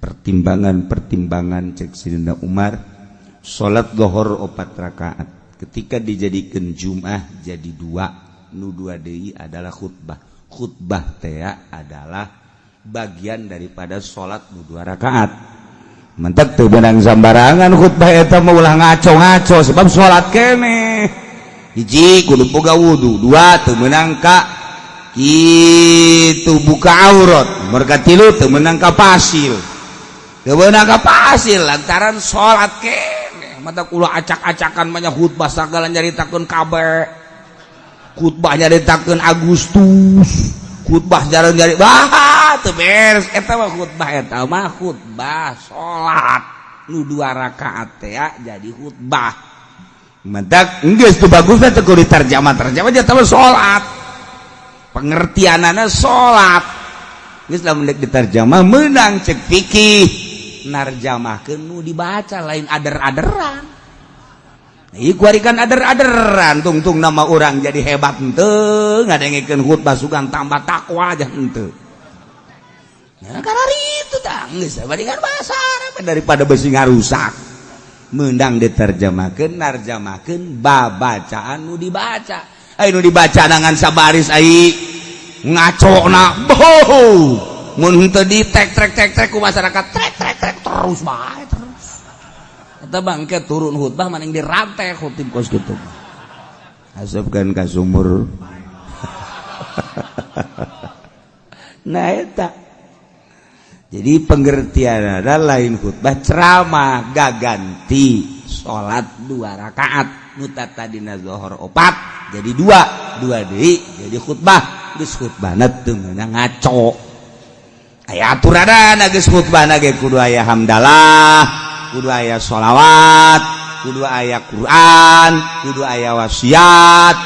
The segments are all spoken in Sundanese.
Pertimbangan-pertimbangan cek Sidina Umar, salat lohor 4 rakaat ketika dijadikan Jum'ah jadi dua, nu dua deui adalah khutbah. Khutbah teh adalah bagian daripada salat nu 2 rakaat. Mentek teu beunang sambarangan khutbah eta mah, ulah ngaco-ngaco, sebab salat keneh. Hiji, kudu boga wudu. Dua, teu meunang ka kitu buka aurat. Mereka tilu, teu meunang ka pasil, teu meunang ka pasil lantaran salat keneh. Mata kula acak-acakan banyak khutbah, sagala nyaritakeun kabeh, khutbah nyaritakeun Agustus, khutbah jarang nyari bah teu beres. Eta mah khutbah, eta mah khutbah salat nu 2 rakaat teh jadi khutbah. Mentak geus teu bagus teh kudu diterjemah terjemah, eta mah salat, pengertianana salat. Geus lamun deuk diterjemah meunang cek fikih, narjamahkeun nu dibaca, lain ader-aderan. Ieu kuari kan ader-aderan, tungtung nama orang jadi hebat henteu ngadengekeun khutbah, sugan tambah takwa aja henteu. Nah, karena itu tah geus bandingan bahasa Arab daripada besi ngarusak, meunang diterjemahkeun, narjamahkeun babacaan nu dibaca. Ai nu dibaca dengan sabaris, ai ngacona boh, mun henteu di tek trek tek trek ku masyarakat, trek trek trek terus bae terus. Eta bangke turun khutbah maning dirantai khutib kos kitu, asupkeun ka sumur. Nah, eta jadi pengertian ada lain khutbah ceramah, gaganti salat 2 rakaat nu tadina zuhur 4 jadi dua, dua deui jadi khutbah. Geus khutbahna teu meunang ngaco, aya aturanana. Geus khutbahna ge kudu aya hamdalah, kudu aya sholawat, kudu aya Quran, kudu aya wasiat,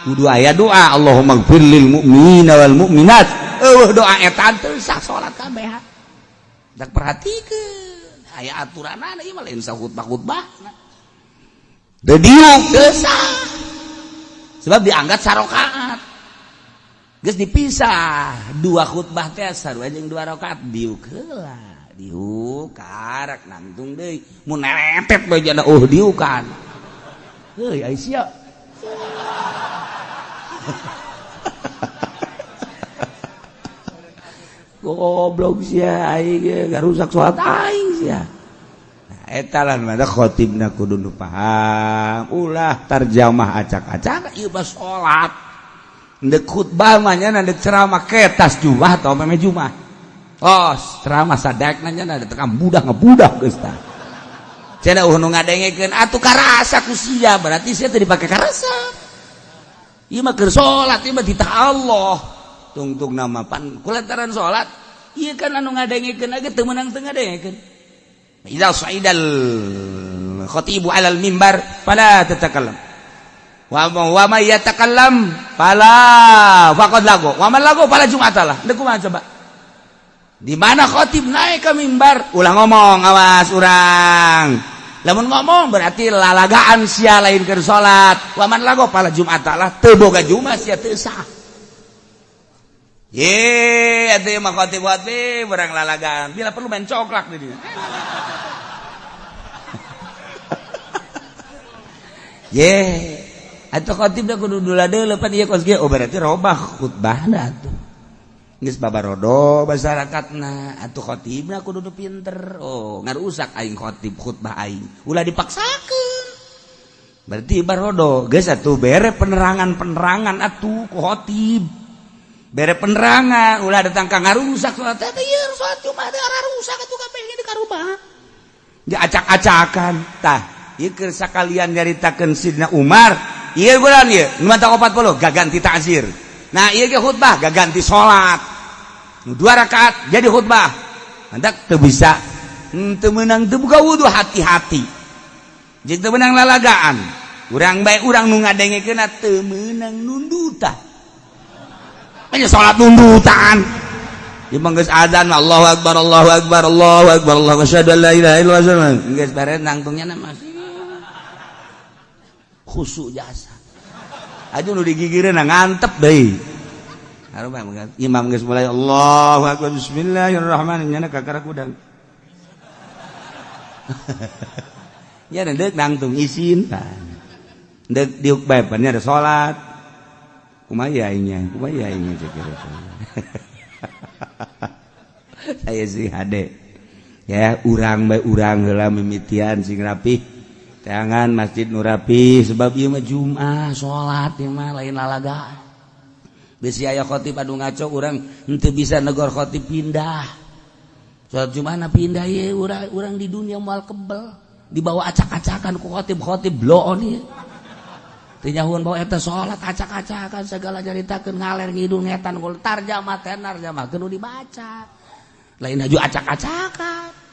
kudu aya doa Allahumma gfir lil mu'minina wal mu'minat. Eueuh doa eta teu sah salat kabeh. Dak perhatikeun, aya aturanana, ieu mah lain sahutbah-khutbah. Teu diuk teu sah, sebab dianggap sarokaat. Geus dipisah dua khutbah teh sarua jeung 2 rakaat. Diuk heula, diuk karak nangtung deui, mun neretet bae jana oh diukan. Heuy, ai sia goblok sia, aing ge garusak salat aing sia. Nah, eta lah mah khotibna kudu nu paham, ulah tarjamah acak-acak. Ieu mah salat, ndek khutbah mah nya, ndek ceramah ketas Jumat atau meme Jumat. Oh, ceramah sadekna nya da tekam budak ngebudak geus tah. Cenah uh nu ngadengekeun atuh karasa ku sia, berarti sia teu dipake karasa. Ieu mah keur salat, ieu mah titah Allah. Tungtung nama pan kulantaran salat ieu kan anu ngadengekeun ge teu meunang teu ngadengekeun. Idza sa'idal khatibu alal mimbar fala tatakallam. Wa may yatakallam fala faqad lago. Wa man lago fala jum'atalah. Deuk kumaha coba? Di mana khotib naik ke mimbar, ulah ngomong, awas urang. Lamun ngomong berarti lalagaan sia, lain keur salat. Wa man lago fala jum'atalah, teu boga jumat sia, teu sah. Ye, atuh mah khotib-khotib urang lalagaan. Bila perlu main coklak di dieu. Ye, atuh khotib da kudu dula deuleu pan ieu kos kieu. Oh, berarti robah khutbahna atuh. Geus babarodo masyarakatna, atuh khotibna kudu nu pinter. Oh, ngarusak aing khotib khutbah aing. Ulah dipaksakeun. Berarti barodo geus atuh bere penerangan-penerangan atuh ku khotib. Bere penerangan, ulah datang ka ngarusak salat teh, ieu salat Jumat teh rusak atuh kabeh di karubah. Diacak-acakan tah. Ieu keur sakalian nyaritakeun Sidna Umar, ieu bulan ieu nu mata 40 gaganti ta'zir. Nah, ieu ge khutbah gaganti salat. Nu 2 rakaat jadi khutbah. Mantak teu bisa, teu meunang teu buka wudu, hati-hati. Jeung teu meunang lalagaan. Urang bae urang nu ngadengekeunna teu meunang nundutan. Hanya salat nundutan. Ieu mah geus azan Allahu akbar Allahu akbar Allahu akbar Allahu asyhadu an la ilaha illallah. Geus beres nangtungnya mah khusyuk jasa. Aduh, nu digigireun ngantep deui. Imam geus mulai Allahu akbar bismillahirrahmanirrahim, nyana kakara kudang. Ya, deuk nangtung isin. Deuk diuk bae pan ada salat. Kumaha aingnya? Kumaha aingnya cek. Saya sih hade. Ya, urang bae, urang heula mimitian sing rapih. Teangan masjid nu rapi, sebab ieu mah Jumat, salat ieu mah lain lalaga. Bisi aya khotib anu ngaco, urang henteu bisa negor khotib pindah. Salat Jumat na pindah ye, urang urang di dunia moal kebel. Dibawa acak-acakan ku khotib-khotib bloon ieu. Teu nyahuan bawa eta salat acak-acakan, segala nyaritakeun ngaler ngidul ngetan gol tarjamah tenar tarjamah nu dibaca. Lain haju acak-acakan.